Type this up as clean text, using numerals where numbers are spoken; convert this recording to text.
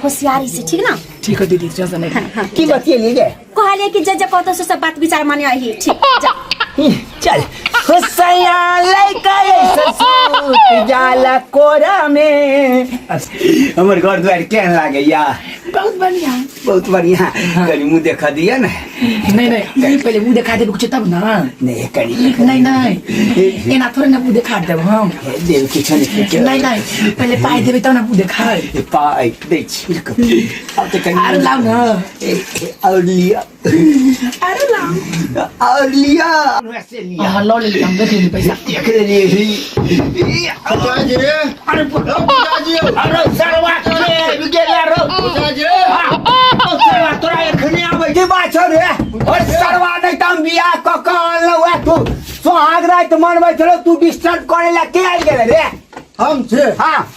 होशियारी से, ठीक ना? ठीक है दीदी, टेंशन नहीं। की बतियेली गे? कहलिए कि जे जे कहतो से सब बात विचार माने आही, ठीक? जा। चल हुसैया लइका ससुर जाला कोरा में। हमर घर द्वार केहन लागैया? बहुत बढ़िया। बहुत बढ़िया। कनी मुँह देखा दिया ने। नहीं नहीं, पहले मुँह देखा देब कुछ तब ना। नहीं, कनी। नहीं नहीं, एना थोड़े ना मुँह देखा देब हम। देव कुछ नहीं। नहीं नहीं, पहले पाई देबे तब ना मुँह देखाय। पाई दै छी, आब तऽ कनी। अरे लाउ ना। और लिया। अरे लाउ। और लिया से लिया। हाँ, लऽ लेली, हम देख लेली पैसा। देख लेलिए। पिताजी। अरे। पिताजी। अरे सरवा के गेला रो। पिताजी। ओ सरवा, तोरा एखने आबै के बात छौ रे? ओ सरवा, नहि तऽ हम बियाह कऽ कऽ अनलहुँ हे, तू सोहाग राति मनबै छलौ, तू डिस्टर्ब करे ला के आबि गेलै रे? हम छे। हाँ।